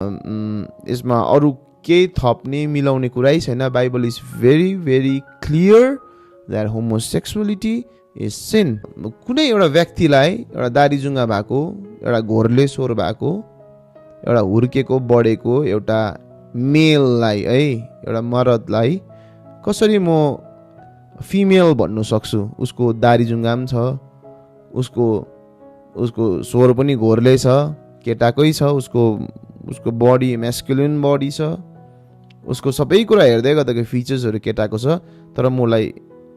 यसमा अरू केही थप्ने मिलाउने कुरै छैन. Bible is very very clear that homosexuality is sin. कुनै एउटा व्यक्तिलाई, एउटा दारीजुङ्गा भएको, एउटा घोरले स्वर भएको, एउटा हुर्केको बढेको एउटा मेललाई है, एउटा मर्दलाई कसरी म फिमेल भन्नु सक्छु? उसको दारीजुङ्गा पनि छ, उसको स्वर पनि घोरले छ, केटाकै छ, उसको बडी म्यास्कुलिन बडी छ, उसको सबै कुरा हेर्दै गर्दाखेरि फिचर्सहरू केटाको छ, तर मलाई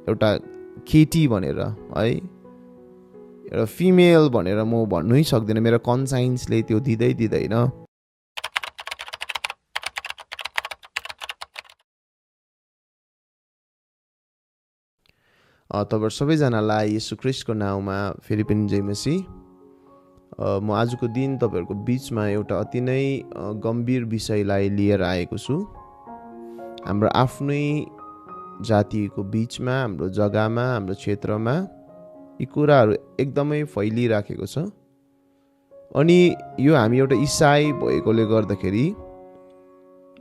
एउटा केटी भनेर है, एउटा फिमेल भनेर म भन्नै सक्दिनँ. मेरो कन्साइन्सले त्यो दिँदैन. तपाईँहरू सबैजनालाई येशू ख्रीष्टको नाउँमा फेरि पनि जय मसीह. म आजको दिन तपाईँहरूको बिचमा एउटा अति नै गम्भीर विषयलाई लिएर आएको छु. हाम्रो आफ्नै जातिको बिचमा, हाम्रो जग्गामा, हाम्रो क्षेत्रमा यी कुराहरू एकदमै फैलिराखेको छ. अनि यो हामी एउटा इसाई भएकोले गर्दाखेरि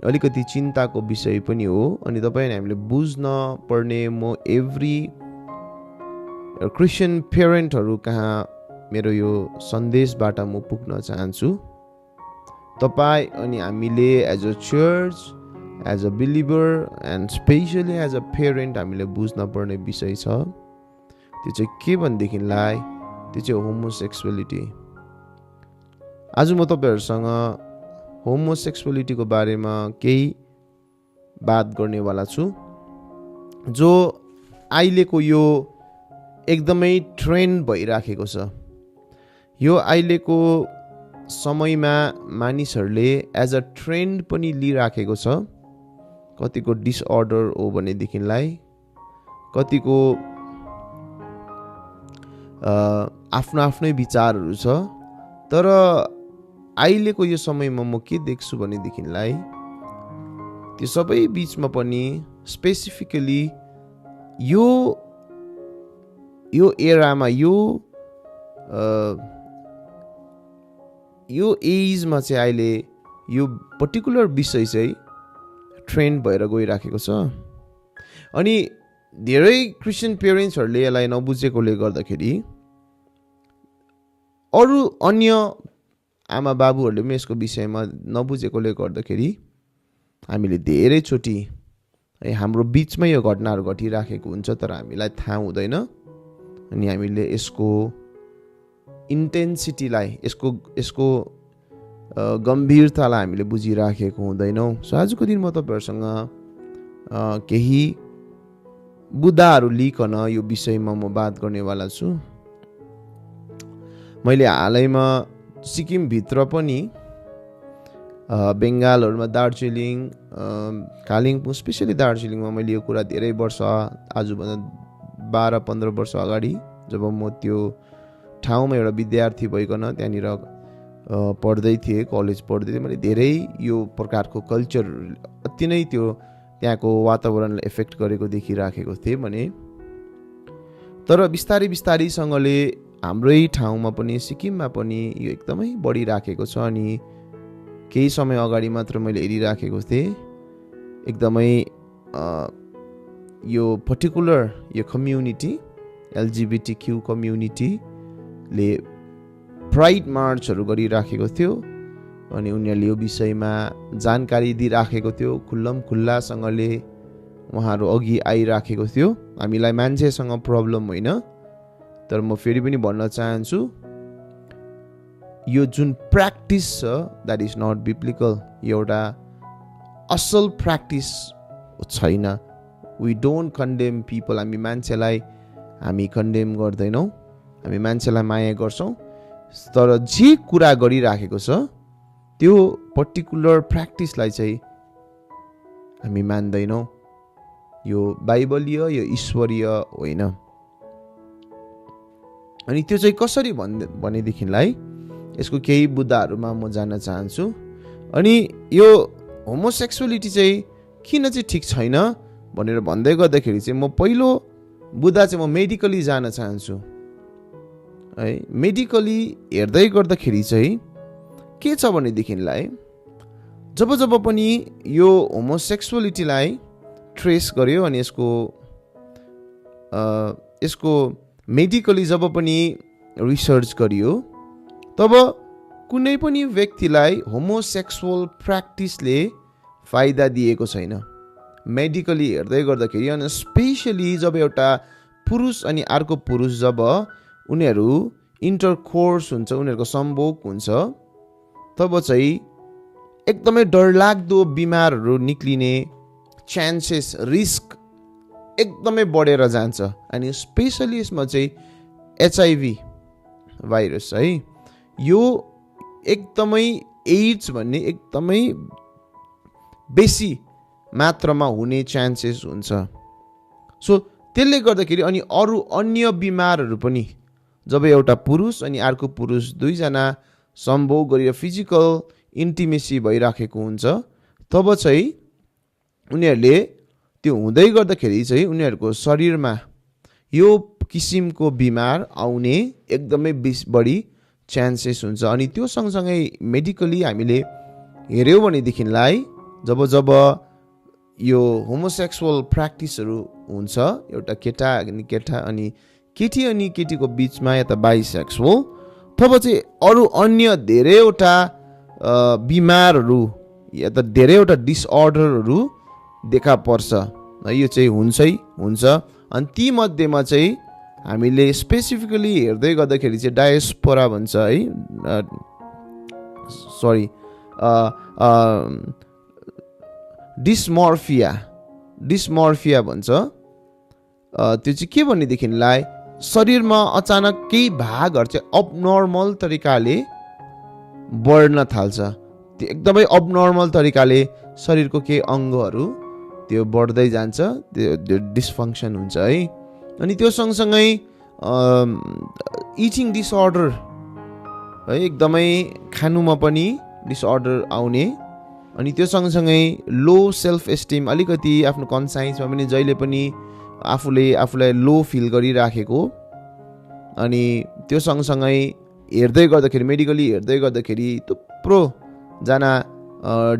अलिकति चिन्ताको विषय पनि हो. अनि तपाईँ हामीले बुझ्न पर्ने, म एभ्री क्रिस्चियन पेरेन्टहरू कहाँ मेरो यो सन्देशबाट म पुग्न चाहन्छु. तपाईँ अनि हामीले as a church, as a believer and specially as a parent हामीले बुझ्न पर्ने विषय छ. त्यो चाहिँ के भनेदेखिलाई, त्यो चाहिँ होमोसेक्सुअलिटी. आज म तपाईँहरूसँग होमोसेक्सुअलिटीको बारेमा केही बात गर्नेवाला छु, जो अहिलेको यो एकदमै ट्रेन्ड भइराखेको छ. यो अहिलेको समयमा मानिसहरूले एज अ ट्रेन्ड पनि लिइराखेको छ. कतिको डिसअर्डर हो भनेदेखिलाई, कतिको आफ्नो आफ्नै विचारहरू छ. तर अहिलेको यो समयमा म के देख्छु भनेदेखिलाई, त्यो सबै बिचमा पनि स्पेसिफिकली यो एरामा, यो एजमा चाहिँ अहिले यो पर्टिकुलर विषय चाहिँ ट्रेन्ड भएर गइराखेको छ. अनि धेरै क्रिस्चियन पेरेन्ट्सहरूले यसलाई नबुझेकोले गर्दाखेरि, अरू अन्य आमा बाबुहरूले पनि यसको विषयमा नबुझेकोले गर्दाखेरि हामीले धेरैचोटि हाम्रो बिचमै यो घटनाहरू घटिराखेको हुन्छ, तर हामीलाई थाहा हुँदैन. अनि हामीले यसको इन्टेन्सिटीलाई, यसको गम्भीरतालाई हामीले बुझिराखेको हुँदैनौँ. सो आजको दिन म तपाईँहरूसँग केही बुदाहरू लिइकन यो विषयमा म बात गर्नेवाला छु. मैले हालैमा सिक्किमभित्र पनि बङ्गालहरूमा दार्जिलिङ, कालिम्पोङ, स्पेसली दार्जिलिङमा मैले यो कुरा धेरै वर्ष, आजभन्दा 12-15 वर्ष अगाडि जब म त्यो ठाउँमा एउटा विद्यार्थी भइकन त्यहाँनिर पढ्दै थिएँ, कलेज पढ्दै थिएँ, मैले धेरै यो प्रकारको कल्चर अति नै त्यो त्यहाँको वातावरणलाई इफेक्ट गरेको देखिराखेको थिएँ भने. तर बिस्तारैसँगले हाम्रै ठाउँमा पनि, सिक्किममा पनि यो एकदमै बढिराखेको छ. अनि केही समय अगाडि मात्र मैले हेरिराखेको थिएँ, एकदमै यो पर्टिकुलर यो कम्युनिटी, एलजिबिटिक्यू कम्युनिटीले प्राइड मार्चहरू गरिराखेको थियो. अनि उनीहरूले यो विषयमा जानकारी दिइराखेको थियो, खुल्लासँगले उहाँहरू अघि आइराखेको थियो. हामीलाई मान्छेसँग प्रब्लम होइन, तर म फेरि पनि भन्न चाहन्छु, यो जुन प्र्याक्टिस छ द्याट इज नट बिब्लिकल. यो एउटा असल प्र्याक्टिस छैन. We don't condemn people. हामी मान्छेलाई हामी कन्डेम गर्दैनौँ, हामी मान्छेलाई माया गर्छौँ. तर जे कुरा गरिराखेको छ त्यो पर्टिकुलर प्र्याक्टिसलाई चाहिँ हामी मान्दैनौँ. यो बाइबलीय, यो ईश्वरीय होइन. अनि त्यो चाहिँ कसरी भनेदेखिलाई यसको केही बुदाहरूमा म जान्न चाहन्छु. अनि यो होमोसेक्सुअलिटी चाहिँ किन चाहिँ ठिक छैन भनेर भन्दै गर्दाखेरि चाहिँ म पहिलो बुदा चाहिँ म मेडिकली जान चाहन्छु है. मेडिकली हेर्दै गर्दाखेरि चाहिँ के छ भनेदेखिलाई, जब जब पनि यो होमोसेक्सुअलिटीलाई ट्रेस गर्यो अनि यसको मेडिकली जब पनि रिसर्च गरियो तब कुनै पनि व्यक्तिलाई होमोसेक्सुअल प्र्याक्टिसले फाइदा दिएको छैन मेडिकली हेर्दै गर्दाखेरि। अनि स्पेसली जब एउटा पुरुष अनि अर्को पुरुष जब उनीहरू इन्टरकोर्स हुन्छ, उनीहरूको सम्भोग हुन्छ, तब चाहिँ एकदमै डरलाग्दो बिमारहरू निक्लिने चान्सेस, रिस्क एकदमै बढेर जान्छ। अनि स्पेसली यसमा चाहिँ HIV भाइरस है, यो एकदमै एड्स भन्ने एकदमै बेसी मात्रामा हुने चान्सेस हुन्छ। सो त्यसले गर्दाखेरि अनि अरू अन्य बिमारहरू पनि जब एउटा पुरुष अनि अर्को पुरुष दुईजना सम्भोग गरेर फिजिकल इन्टिमेसी भइराखेको हुन्छ तब चाहिँ उनीहरूले त्यो हुँदै गर्दाखेरि चाहिँ उनीहरूको शरीरमा यो किसिमको बिमार आउने एकदमै बढी चान्सेस हुन्छ। अनि त्यो सँगसँगै मेडिकली हामीले हेऱ्यौँ भनेदेखिलाई जब जब यो होमोसेक्सुअल प्र्याक्टिसहरू हुन्छ, एउटा केटा अनि केटा अनि केटी अनि केटीको बिचमा या त बाइसेक्सुअल, तब चाहिँ अरू अन्य धेरैवटा बिमारहरू या त धेरैवटा डिसअर्डरहरू देखा पर्छ। यो चाहिँ हुन्छ। अनि ती मध्येमा चाहिँ हामीले स्पेसिफिकली हेर्दै गर्दाखेरि चाहिँ डायस्पोरा भन्छ है, डिस्मर्फिया भन्छ। त्यो चाहिँ के भनेदेखिलाई शरीरमा अचानक केही भागहरू चाहिँ अबनर्मल तरिकाले बढ्न थाल्छ। त्यो एकदमै अबनर्मल तरिकाले शरीरको केही अङ्गहरू त्यो बढ्दै जान्छ, त्यो डिसफङ्क्सन हुन्छ है। अनि त्यो सँगसँगै इटिङ डिसअर्डर है, एकदमै खानुमा पनि डिसअर्डर आउने। अनि त्यो सँगसँगै लो सेल्फ एस्टिम, अलिकति आफ्नो कन्साइन्समा पनि जहिले पनि आफूलाई लो फिल गरिराखेको। अनि त्यो सँगसँगै हेर्दै गर्दाखेरि मेडिकली हेर्दै गर्दाखेरि थुप्रोजना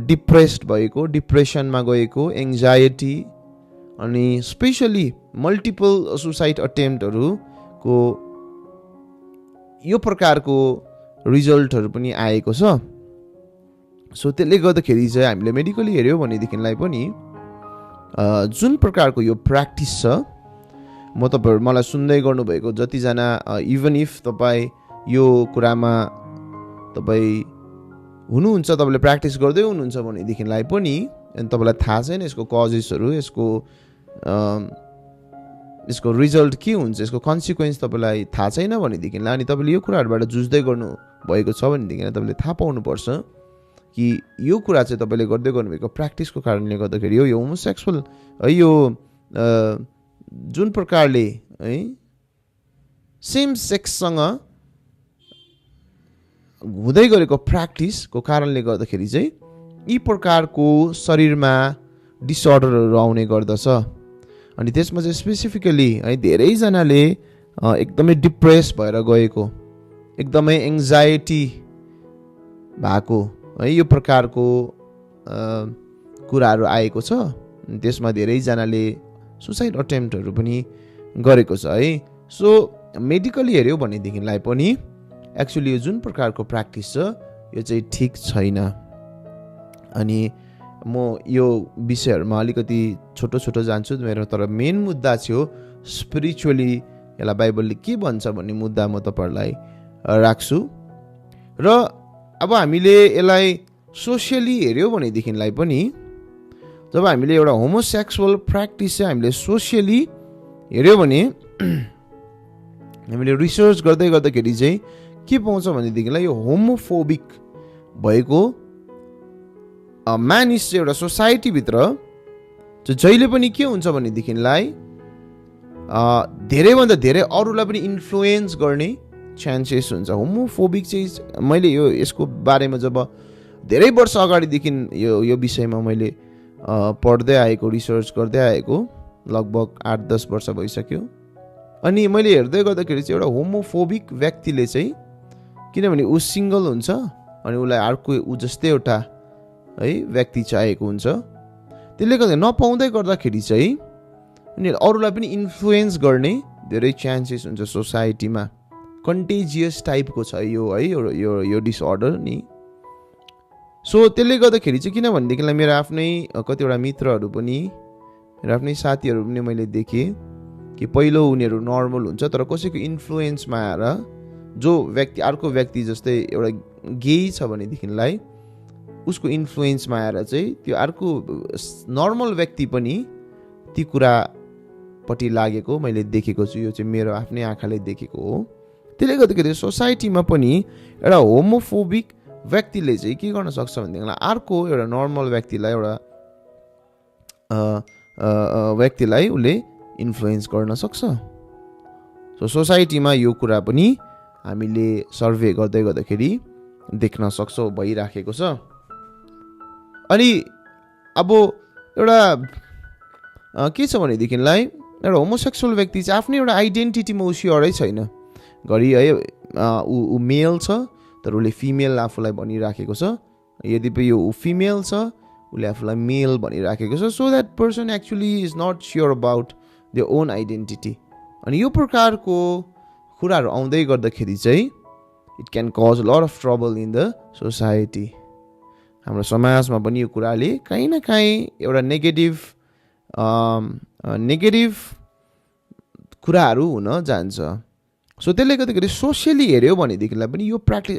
डिप्रेस्ड भएको, डिप्रेसनमा गएको, एङ्जाइटी अनि स्पेसली मल्टिपल सुसाइड अटेम्प्टहरूको यो प्रकारको रिजल्टहरू पनि आएको छ। सो त्यसले गर्दाखेरि चाहिँ हामीले मेडिकली हेऱ्यौँ भनेदेखिलाई पनि जुन प्रकारको यो प्र्याक्टिस छ, म तपाईँहरू मलाई सुन्दै गर्नुभएको जतिजना इभन इफ तपाईँ यो कुरामा तपाईँ हुनुहुन्छ, तपाईँले प्र्याक्टिस गर्दै हुनुहुन्छ भनेदेखिलाई पनि अनि तपाईँलाई थाहा छैन यसको कजेसहरू, यसको रिजल्ट के हुन्छ, यसको कन्सिक्वेन्स तपाईँलाई थाहा छैन भनेदेखिलाई अनि तपाईँले यो कुराहरूबाट जुझ्दै गर्नु भएको छ भनेदेखिलाई तपाईँले थाहा पाउनुपर्छ कि यो कुरा चाहिँ तपाईँले गर्दै गर्नुभएको प्र्याक्टिसको कारणले गर्दाखेरि यो होमोसेक्सुअल है, यो जुन प्रकारले है सेम सेक्ससँग हुँदै गरेको प्र्याक्टिसको कारणले गर्दाखेरि चाहिँ यी प्रकारको शरीरमा डिसअर्डरहरू आउने गर्दछ। अनि त्यसमा चाहिँ स्पेसिफिकली है धेरैजनाले एकदमै डिप्रेस भएर गएको, एकदमै एङ्जाइटी भएको है, यो प्रकारको कुराहरू आएको छ। त्यसमा धेरैजनाले सुसाइड अटेम्प्टहरू पनि गरेको छ है। सो मेडिकली हेऱ्यौँ भनेदेखिलाई पनि एक्चुअली यो जुन प्रकारको प्र्याक्टिस छ यो चाहिँ ठिक छैन। अनि म यो विषयहरूमा अलिकति छोटो जान्छु मेरो, तर मेन मुद्दा चाहिँ हो स्पिरिचुअली यसलाई बाइबलले के भन्छ भन्ने मुद्दा म तपाईँहरूलाई राख्छु। र अब हामीले यसलाई सोसियली हेऱ्यौँ भनेदेखिलाई पनि जब हामीले एउटा होमोसेक्सुअल प्र्याक्टिस चाहिँ हामीले सोसियली हेऱ्यौँ भने हामीले रिसर्च गर्दै गर्दाखेरि चाहिँ के पाउँछ भनेदेखिलाई यो होमोफोबिक भएको मानिस चाहिँ एउटा सोसाइटीभित्र जहिले पनि के हुन्छ भनेदेखिलाई धेरैभन्दा धेरै अरूलाई पनि इन्फ्लुएन्स गर्ने चान्सेस हुन्छ। होमोफोबिक चाहिँ मैले यसको बारेमा जब धेरै वर्ष अगाडिदेखि यो विषयमा मैले पढ्दै आएको, रिसर्च गर्दै आएको, लगभग 8-10 वर्ष भइसक्यो। अनि मैले हेर्दै गर्दाखेरि चाहिँ एउटा होमोफोबिक व्यक्तिले चाहिँ, किनभने ऊ सिङ्गल हुन्छ अनि उसलाई अर्को ऊ जस्तै एउटा है व्यक्ति चाहेको हुन्छ। त्यसले गर्दा नपाउँदै गर्दाखेरि चाहिँ उनीहरू अरूलाई पनि इन्फ्लुएन्स गर्ने धेरै चान्सेस हुन्छ सोसाइटीमा। कन्टेजियस टाइपको छ यो है यो डिसअर्डर नि। सो त्यसले गर्दाखेरि चाहिँ किनभनेदेखिलाई मेरो आफ्नै कतिवटा मित्रहरू पनि मेरो आफ्नै साथीहरू पनि मैले देखेँ कि पहिलो उनीहरू नर्मल हुन्छ तर कसैको इन्फ्लुएन्समा आएर जो व्यक्ति अर्को व्यक्ति जस्तै एउटा गेई छ भनेदेखिलाई उसको इन्फ्लुएन्समा आएर चाहिँ त्यो अर्को नर्मल व्यक्ति पनि ती कुरापट्टि लागेको मैले देखेको छु। यो चाहिँ मेरो आफ्नै आँखाले देखेको हो। त्यसले गर्दाखेरि सोसाइटीमा पनि एउटा होमोफोबिक व्यक्तिले चाहिँ के गर्न सक्छ भनेदेखिलाई अर्को एउटा नर्मल व्यक्तिलाई व्यक्तिलाई उसले इन्फ्लुएन्स गर्न सक्छ। सो सोसाइटीमा यो कुरा पनि हामीले सर्वे गर्दै गर्दाखेरि देख्न सक्छौँ भइराखेको छ। अनि अब एउटा के छ भनेदेखिलाई एउटा होमोसेक्सुअल व्यक्ति चाहिँ आफ्नै एउटा आइडेन्टिटीमा स्योरै छैन। घरि है ऊ मेल छ तर उसले फिमेल आफूलाई भनिराखेको छ, यद्यपि यो फिमेल छ उसले आफूलाई मेल भनिराखेको छ। So that person actually is not sure about their own identity. अनि यो प्रकारको कुराहरू आउँदै गर्दाखेरि चाहिँ it can cause lot of trouble in the society. हाम्रो समाजमा पनि यो कुराले काहीँ न काहीँ एउटा नेगेटिभ कुराहरू हुन जान्छ। सो त्यसले गर्दाखेरि सोसियली हेऱ्यो भनेदेखिलाई पनि यो practice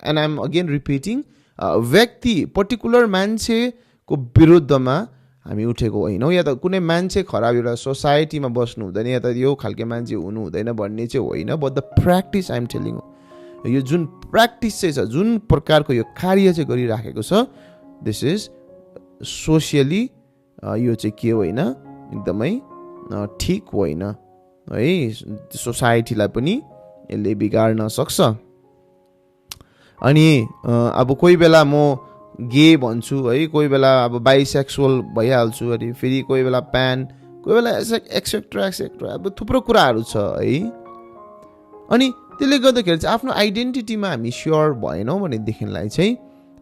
and I am again repeating व्यक्ति पर्टिकुलर मान्छेको विरुद्धमा हामी उठेको होइनौँ या त कुनै मान्छे खराब एउटा सोसाइटीमा बस्नु हुँदैन या त यो खालको मान्छे हुनु हुँदैन भन्ने चाहिँ होइन। But the practice I am telling यो जुन प्र्याक्टिस चाहिँ छ जुन प्रकारको यो कार्य चाहिँ गरिराखेको छ दिस इज सोसियली यो चाहिँ के होइन एकदमै ठिक होइन है। सोसाइटीलाई पनि यसले बिगार्न सक्छ। अनि अब कोही बेला म गे भन्छु है, कोही बेला अब बाइसेक्सुअल भइहाल्छु, अनि फेरि कोही बेला प्यान, कोही बेला एक्सेट्रा एक्सेट्रा अब थुप्रो कुराहरू छ है। अनि त्यसले गर्दाखेरि चाहिँ आफ्नो आइडेन्टिटीमा हामी स्योर भएनौँ भनेदेखिलाई चाहिँ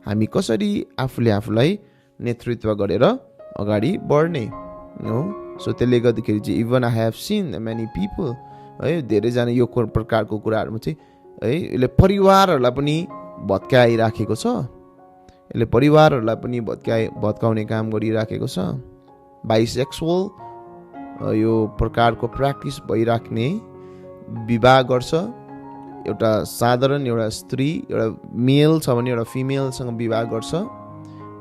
हामी कसरी आफूलाई नेतृत्व गरेर अगाडि बढ्ने हो। सो त्यसले गर्दाखेरि चाहिँ even I have seen many people है धेरैजना यो प्रकारको कुराहरूमा चाहिँ है यसले परिवारहरूलाई पनि भत्काइराखेको छ, यसले परिवारहरूलाई पनि भत्काउने काम गरिराखेको छ। बाइसेक्सुअल यो प्रकारको प्र्याक्टिस भइराख्ने विवाह गर्छ। एउटा साधारण एउटा स्त्री एउटा मेल छ भने एउटा फिमेलसँग विवाह गर्छ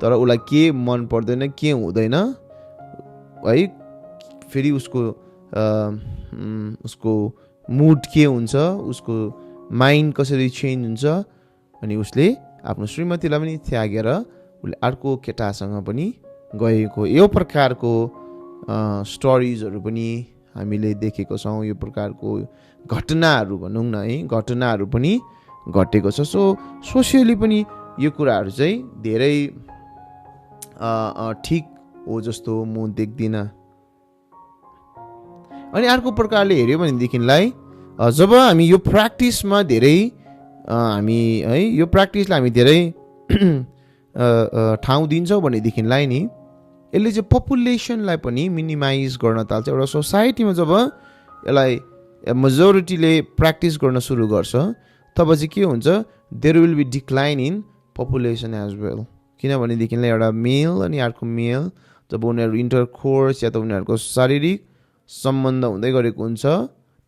तर उसलाई के मन पर्दैन के हुँदैन है, फेरि उसको मुड के हुन्छ, उसको माइन्ड कसरी चेन्ज हुन्छ, अनि उसले आफ्नो श्रीमतीलाई पनि त्यागेर उसले अर्को केटासँग पनि गएको यो प्रकारको स्टोरिजहरू पनि हामीले देखेको छौँ। यो प्रकारको घटनाहरू भनौँ न है घटनाहरू पनि घटेको छ। सो सोसियली पनि यो कुराहरू चाहिँ धेरै ठिक हो जस्तो म देख्दिनँ। अनि अर्को प्रकारले हेऱ्यो भनेदेखिलाई जब हामी यो प्र्याक्टिसमा धेरै हामी है यो प्र्याक्टिसलाई हामी धेरै ठाउँ दिन्छौँ भनेदेखिलाई नि यसले चाहिँ पपुलेसनलाई पनि मिनिमाइज गर्न थाल्छ। एउटा सोसाइटीमा जब यसलाई मेजोरिटीले प्र्याक्टिस गर्न सुरु गर्छ तब चाहिँ के हुन्छ there will be decline in population as well. किनभनेदेखिलाई एउटा मेल अनि अर्को मेल जब उनीहरू इन्टरकोर्स या त उनीहरूको शारीरिक सम्बन्ध हुँदै गरेको हुन्छ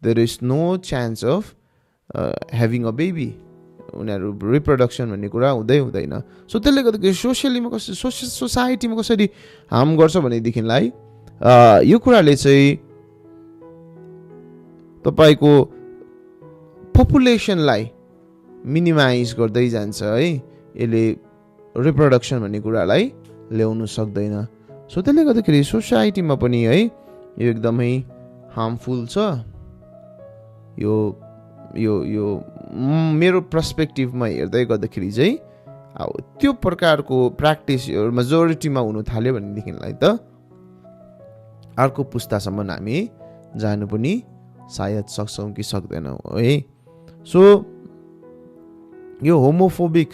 there is no chance of having a baby, उनीहरू रिप्रोडक्सन भन्ने कुरा हुँदैन। सो त्यसले गर्दाखेरि सोसियलीमा कसरी सोसाइटीमा कसरी हार्म गर्छ भनेदेखिलाई यो कुराले चाहिँ तपाईँको पपुलेसनलाई मिनिमाइज गर्दै जान्छ है, यसले रिप्रोडक्सन भन्ने कुरालाई ल्याउनु सक्दैन। सो त्यसले गर्दाखेरि सोसाइटीमा पनि है यो एकदमै हार्मफुल छ। यो यो यो मेरो पर्सपेक्टिभमा हेर्दै गर्दाखेरि चाहिँ अब त्यो प्रकारको प्र्याक्टिस मेजोरिटीमा हुनु थाल्यो भनेदेखिलाई त अर्को पुस्तासम्म हामी जानु पनि सायद सक्छौँ कि सक्दैनौँ है। सो यो होमोफोबिक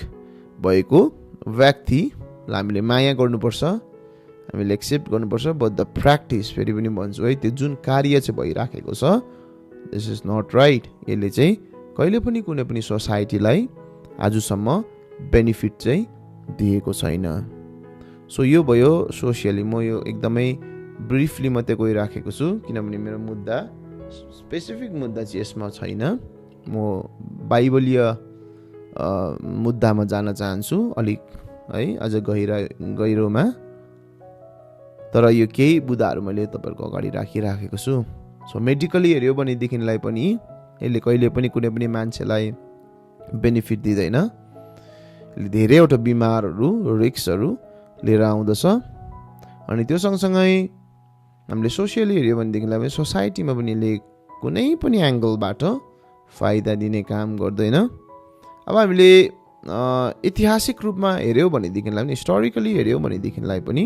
भएको व्यक्ति हामीले माया गर्नुपर्छ, हामीले एक्सेप्ट गर्नुपर्छ, बट द प्र्याक्टिस फेरि पनि भन्छु है, त्यो जुन कार्य चाहिँ भइराखेको छ दिस इज नट राइट। यसले चाहिँ कहिले पनि कुनै पनि सोसाइटीलाई आजसम्म बेनिफिट चाहिँ दिएको छैन। सो यो भयो सोसियली, म यो एकदमै ब्रिफली मात्रै गइराखेको छु किनभने मेरो मुद्दा स्पेसिफिक मुद्दा चाहिँ यसमा छैन। म बाइबलीय मुद्दामा जान चाहन्छु अलिक है, अझ गहिरोमा। तर यो केही बुदाहरू मैले तपाईँहरूको अगाडि राखिराखेको छु। सो मेडिकली हेऱ्यो भनेदेखिलाई पनि यसले कहिले पनि कुनै पनि मान्छेलाई बेनिफिट दिँदैन। यसले धेरैवटा बिमारहरू, रिक्सहरू लिएर आउँदछ। अनि त्यो सँगसँगै हामीले सोसियली हेऱ्यो भनेदेखिलाई पनि सोसाइटीमा पनि यसले कुनै पनि एङ्गलबाट फाइदा दिने काम गर्दैन। अब हामीले ऐतिहासिक रूपमा हेऱ्यौँ भनेदेखिलाई पनि, हिस्टोरिकली हेऱ्यौँ भनेदेखिलाई पनि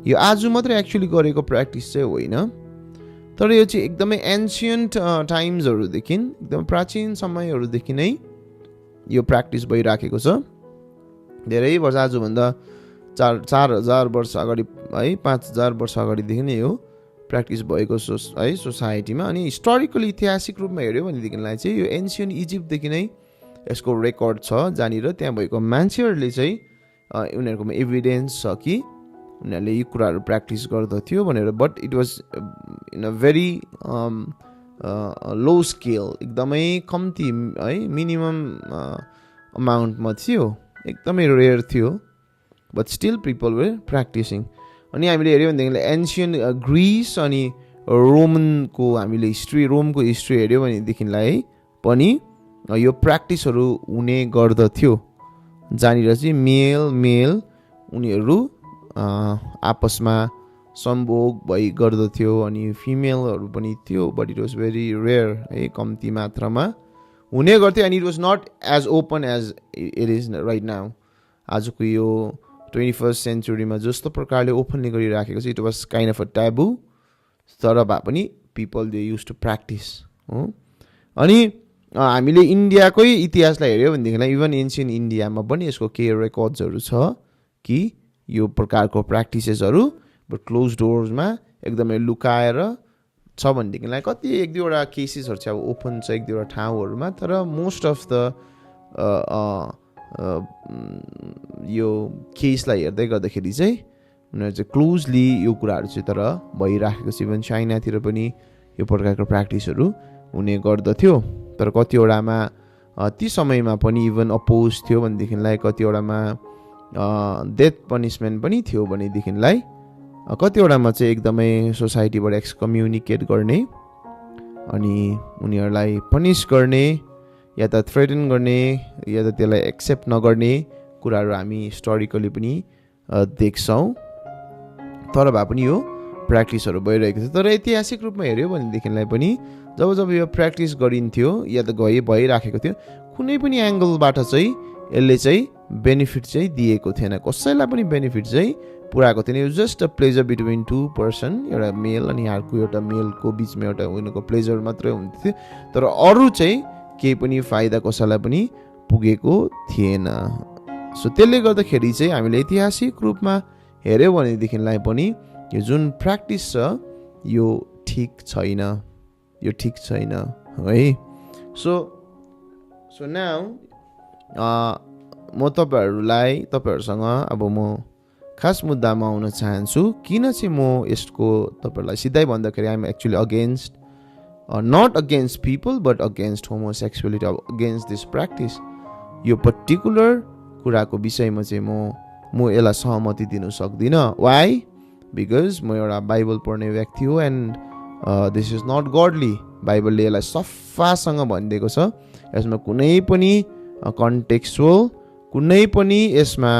यो आज मात्रै एक्चुअली गरेको प्र्याक्टिस चाहिँ होइन, तर यो चाहिँ एकदमै एन्सियन्ट टाइम्सहरूदेखि, एकदम प्राचीन समयहरूदेखि नै यो प्र्याक्टिस भइराखेको छ। धेरै वर्ष, आजभन्दा 4000 वर्ष अगाडि है, 5000 वर्ष अगाडिदेखि नै यो प्र्याक्टिस भएको है सोसाइटीमा। अनि हिस्टोरिकल ऐतिहासिक रूपमा हेऱ्यो भनेदेखिलाई चाहिँ यो एन्सियन्ट इजिप्टदेखि नै यसको रेकर्ड छ, जहाँनिर त्यहाँ भएको मान्छेहरूले चाहिँ उनीहरूकोमा एभिडेन्स छ कि उनीहरूले यी कुराहरू प्र्याक्टिस गर्दथ्यो भनेर। But it was in a very low scale, एकदमै कम्ती है, मिनिमम अमाउन्टमा थियो, एकदमै रेयर थियो, but still people were practising. अनि हामीले हेऱ्यौँ भनेदेखि एन्सियन्ट ग्रिस अनि रोमनको हामीले हिस्ट्री, रोमको हिस्ट्री हेऱ्यौँ भनेदेखिलाई पनि यो प्र्याक्टिसहरू हुने गर्दथ्यो, जहाँनिर चाहिँ मेल उनीहरू आपसमा सम्भोग भइ गर्दथ्यो। अनि फिमेलहरू पनि थियो, but it was very rare है, कम्ती मात्रामा हुने गर्थ्यो। And it was not as open as it is right now. आजको यो 21st सेन्चुरीमा जस्तो प्रकारले ओपनली गरिराखेको छ, it was kind of a taboo, तर भए पनि people they use to practice हो। अनि हामीले इन्डियाकै इतिहासलाई हेऱ्यौँ भनेदेखिलाई इभन एन्सियन्ट इन्डियामा पनि यसको केही रेकर्ड्सहरू छ कि यो प्रकारको प्र्याक्टिसेसहरू बट क्लोज डोर्समा एकदमै लुकाएर छ भनेदेखिलाई कति एक दुईवटा केसेसहरू चाहिँ अब ओपन छ एक दुईवटा ठाउँहरूमा, तर मोस्ट अफ द यो केसलाई हेर्दै गर्दाखेरि चाहिँ उनीहरू चाहिँ क्लोजली यो कुराहरू चाहिँ तर भइराखेको छ। इभन चाइनातिर पनि यो प्रकारको प्र्याक्टिसहरू हुने गर्दथ्यो, तर कतिवटामा ती समयमा पनि इभन अपोज थियो भनेदेखिलाई, कतिवटामा डेथ पनिसमेन्ट पनि थियो भनेदेखिलाई, कतिवटामा चाहिँ एकदमै सोसाइटीबाट एक्सकम्युनिकेट गर्ने अनि उनीहरूलाई पनिस गर्ने या त थ्रेटन गर्ने या त त्यसलाई एक्सेप्ट नगर्ने कुराहरू हामी हिस्टोरिकली पनि देख्छौँ। तर भए पनि यो प्र्याक्टिसहरू भइरहेको थियो। तर ऐतिहासिक रूपमा हेऱ्यो भनेदेखिलाई पनि जब यो प्र्याक्टिस गरिन्थ्यो या त भइराखेको थियो, कुनै पनि एङ्गलबाट चाहिँ यसले चाहिँ बेनिफिट चाहिँ दिएको थिएन, कसैलाई पनि बेनिफिट चाहिँ पुऱ्याएको थिएन। यो just a pleasure between two person, एउटा मेल अनि अर्को एउटा मेलको बिचमा एउटा उनीहरूको प्लेजर मात्रै हुन्थ्यो, तर अरू चाहिँ केही पनि फाइदा कसैलाई पनि पुगेको थिएन। सो त्यसले गर्दाखेरि चाहिँ हामीले ऐतिहासिक रूपमा हेऱ्यौँ भनेदेखिलाई पनि यो जुन प्र्याक्टिस छ यो ठिक छैन, यो ठिक छैन है। सो नाउ म तपाईँहरूसँग अब म खास मुद्दामा आउन चाहन्छु। किन चाहिँ म यसको तपाईँहरूलाई सिधै भन्दाखेरि I'm actually against, not against people but against homosexuality, against this practice. यो पर्टिकुलर कुराको विषयमा चाहिँ म यसलाई सहमति दिन सक्दिनँ। वाइ? बिकज म एउटा बाइबल पढ्ने व्यक्ति हो and this is not godly. बाइबलले यसलाई सफासँग भनिदिएको छ, यसमा कुनै पनि कन्टेक्स्चुअल, कुनै पनि यसमा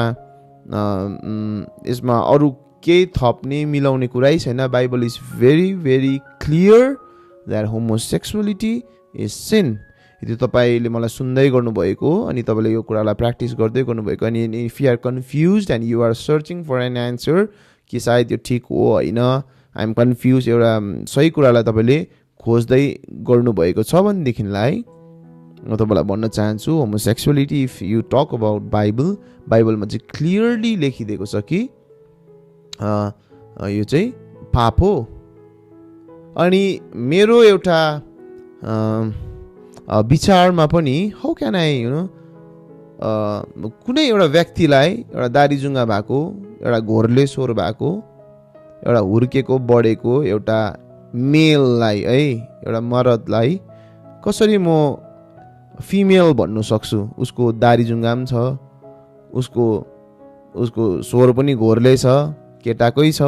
अरू केही थप्ने मिलाउने कुरै छैन। Bible is very very clear that homosexuality is sin. यदि तपाईँले मलाई सुन्दै गर्नुभएको अनि तपाईँले यो कुरालाई प्र्याक्टिस गर्दै गर्नुभएको अनि if you are confuse and you are searching for an answer कि सायद यो ठिक हो होइन, आइ एम कन्फ्युज, एउटा सही कुरालाई तपाईँले खोज्दै गर्नुभएको छ भनेदेखिलाई म तपाईँलाई भन्न चाहन्छु homosexuality if you talk about बाइबलमा चाहिँ क्लियरली लेखिदिएको छ कि यो चाहिँ पाप हो। अनि मेरो एउटा विचारमा पनि हाउ क्यान आई कुनै एउटा व्यक्तिलाई एउटा दारीजुङ्गा भएको, एउटा घोरले स्वर भएको, एउटा हुर्केको बढेको एउटा मेललाई है, एउटा मर्दलाई कसरी म फिमेल भन्नु सक्छु? उसको दारीजुङ्गा पनि छ, उसको स्वर पनि घोरले छ, केटाकै छ,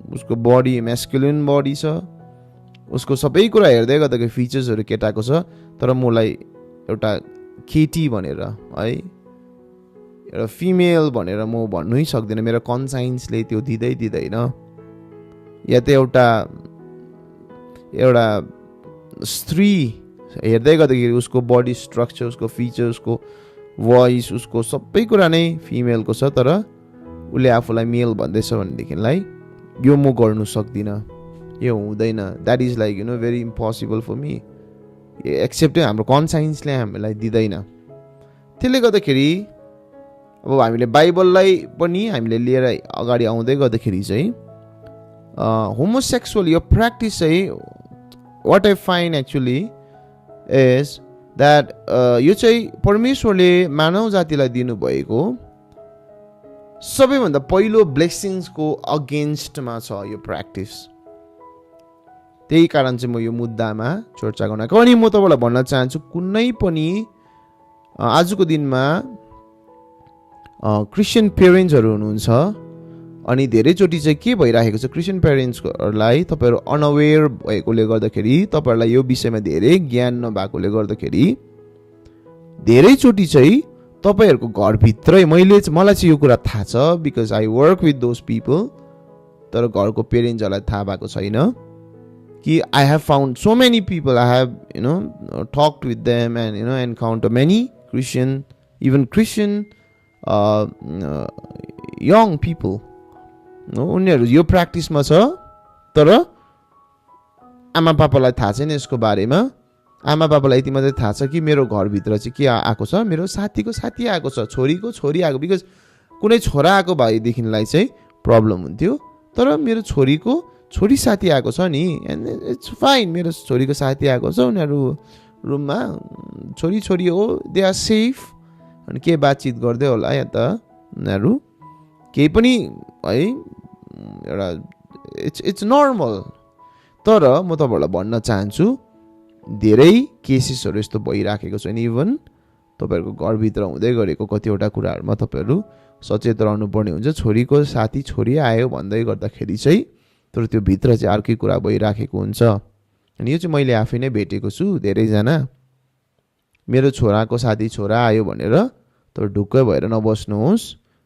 उसको बडी म्यास्कुलिन बडी छ, उसको सबै कुरा हेर्दै गर्दाखेरि फिचर्सहरू केटाको छ, तर मलाई एउटा केटी भनेर है, एउटा फिमेल भनेर म भन्नै सक्दिनँ। मेरो कन्साइन्सले त्यो दिँदैन। या त एउटा स्त्री हेर्दै गर्दाखेरि उसको बडी स्ट्रक्चर, उसको फिचर, उसको भोइस, उसको सबै कुरा नै फिमेलको छ, तर उसले आफूलाई मेल भन्दैछ भनेदेखिलाई यो म गर्नु सक्दिनँ, यो हुँदैन। That is like very impossible for me. Except हाम्रो कन्साइन्सले हामीलाई दिँदैन। त्यसले गर्दाखेरि अब हामीले बाइबललाई पनि हामीले लिएर अगाडि आउँदै गर्दाखेरि चाहिँ होमोसेक्सुअल यो प्र्याक्टिस चाहिँ what I find actually is that यो चाहिँ परमेश्वरले मानव जातिलाई दिनुभएको सबैभन्दा पहिलो ब्लेसिङ्सको अगेन्स्टमा छ यो प्र्याक्टिस। त्यही कारण चाहिँ म यो मुद्दामा चर्चा गर्न अनि म तपाईँलाई भन्न चाहन्छु, कुनै पनि आजको दिनमा क्रिस्चियन पेरेन्ट्सहरू हुनुहुन्छ अनि धेरैचोटि चाहिँ के भइराखेको छ, क्रिस्चियन पेरेन्ट्सहरूलाई तपाईँहरू अनअवेयर भएकोले गर्दाखेरि, तपाईँहरूलाई यो विषयमा धेरै ज्ञान नभएकोले गर्दाखेरि धेरैचोटि चाहिँ तपाईँहरूको घरभित्रै मलाई चाहिँ यो कुरा थाहा छ because I work with those people, तर घरको पेरेन्ट्सहरूलाई थाहा भएको छैन कि I have found so many people, I have talked with them and encounter many even Christian young people, उनीहरू यो प्र्याक्टिसमा छ, तर आमा पापालाई थाहा छैन यसको बारेमा। आमा बाबालाई यति मात्रै थाहा छ कि मेरो घरभित्र चाहिँ के आएको छ, मेरो साथीको साथी आएको छ, छोरीको छोरी आएको, बिकज कुनै छोरा आएको भएदेखिलाई चाहिँ प्रब्लम हुन्थ्यो, तर मेरो छोरीको छोरी साथी आएको छ नि, एन्ड इट्स फाइन, मेरो छोरीको साथी आएको छ, उनीहरू रुममा छोरी हो, दे आर सेफ, अनि के बातचित गर्दै होला या त उनीहरू केही पनि है, एउटा इट्स नर्मल। तर म तपाईँहरूलाई भन्न चाहन्छु धेरै केसेसहरू यस्तो भइराखेको छ, अनि इभन तपाईँहरूको घरभित्र हुँदै गरेको कतिवटा कुराहरूमा तपाईँहरू सचेत रहनुपर्ने हुन्छ। छोरीको साथी छोरी आयो भन्दै गर्दाखेरि चाहिँ, तर त्यो भित्र चाहिँ अर्कै कुरा भइराखेको हुन्छ। अनि यो चाहिँ मैले आफै नै भेटेको छु धेरैजना। मेरो छोराको साथी छोरा आयो भनेर तपाईँ ढुक्कै भएर नबस्नुहोस्,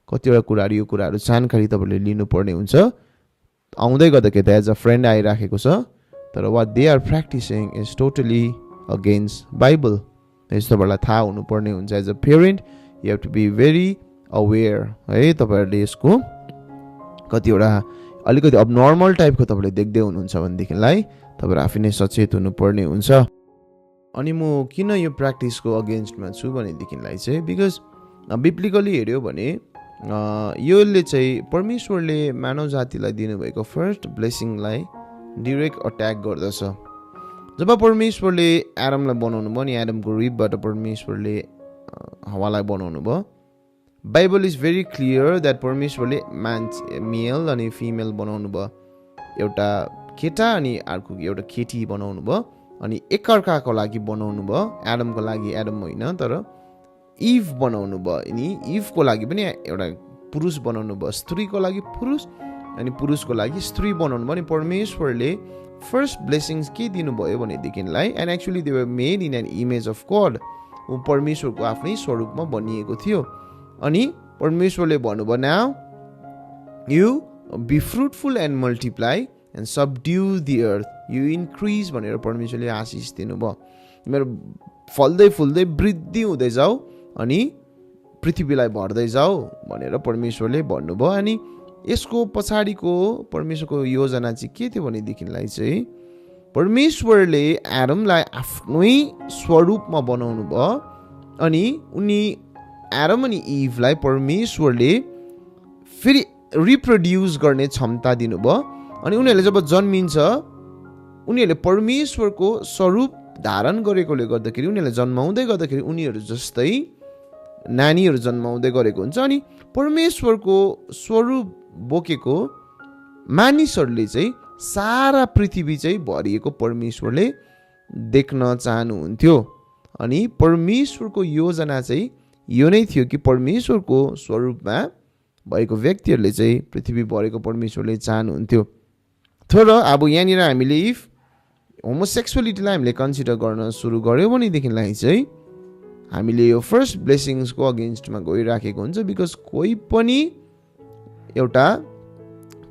कतिवटा कुराहरू यो कुराहरू जानकारी तपाईँले लिनुपर्ने हुन्छ। आउँदै गर्दाखेरि त एज अ फ्रेन्ड आइराखेको छ, तर what they are practicing is totally against Bible. यस्तो तपाईँलाई थाहा हुनुपर्ने हुन्छ। As a parent you have to be very aware है। तपाईँहरूले यसको कतिवटा अलिकति अब नर्मल टाइपको तपाईँले देख्दै हुनुहुन्छ भनेदेखिलाई तपाईँहरू आफै नै सचेत हुनुपर्ने हुन्छ। अनि म किन यो प्र्याक्टिसको अगेन्स्टमा छु भनेदेखिलाई चाहिँ बिकज बिब्लिकली हेऱ्यो भने योले चाहिँ परमेश्वरले मानव जातिलाई दिनुभएको फर्स्ट ब्लेसिङलाई डिरेक्ट अट्याक गर्दछ। जब परमेश्वरले एडमलाई बनाउनु भयो नि, एडमको रिबबाट परमेश्वरले हवालाई बनाउनु भयो, Bible is very clear that परमेश्वरले मान्छे मेल अनि फिमेल बनाउनु भयो, एउटा केटा अनि अर्को एउटा केटी बनाउनु भयो, अनि एकअर्काको लागि बनाउनु भयो। एडमको लागि एडम होइन तर इभ बनाउनु भयो, अनि इभको लागि पनि एउटा पुरुष बनाउनु भयो, स्त्रीको लागि पुरुष अनि पुरुषको लागि स्त्री बनाउनु भयो। अनि परमेश्वरले फर्स्ट ब्लेसिङ्स के दिनुभयो भनेदेखिलाई, and actually they were made in an image of God, ऊ परमेश्वरको आफ्नै स्वरूपमा बनिएको थियो। अनि परमेश्वरले भन्नुभयो now you be fruitful and multiply and subdue the earth, you increase भनेर परमेश्वरले आशिष दिनुभयो। मेरो फल्दै फुल्दै वृद्धि हुँदै जाऊ अनि पृथ्वीलाई भर्दै जाऊ भनेर परमेश्वरले भन्नुभयो। अनि यसको पछाडिको परमेश्वरको योजना चाहिँ के थियो भनेदेखिलाई चाहिँ परमेश्वरले एडमलाई आफ्नै स्वरूपमा बनाउनु भयो अनि उनी एडम अनि इभलाई परमेश्वरले फेरि रिप्रोड्युस गर्ने क्षमता दिनुभयो अनि उनीहरूले जब जन्मिन्छ उनीहरूले परमेश्वरको स्वरूप धारण गरेकोले गर्दाखेरि उनीहरूले जन्माउँदै गर्दाखेरि उनीहरू जस्तै नानीहरू जन्माउँदै गरेको हुन्छ अनि परमेश्वरको स्वरूप बोकेको मानिसहरूले चाहिँ सारा पृथ्वी चाहिँ भरिएको परमेश्वरले देख्न चाहनुहुन्थ्यो अनि परमेश्वरको योजना चाहिँ यो नै थियो कि परमेश्वरको स्वरूपमा भएको व्यक्तिहरूले चाहिँ पृथ्वी भरेको परमेश्वरले चाहनुहुन्थ्यो। तर अब यहाँनिर हामीले इफ होमोसेक्सुअलिटीलाई हामीले कन्सिडर गर्न सुरु गऱ्यौँ भनेदेखिलाई चाहिँ हामीले यो फर्स्ट ब्लेसिङ्सको अगेन्स्टमा गइराखेको हुन्छ बिकज कोही पनि एउटा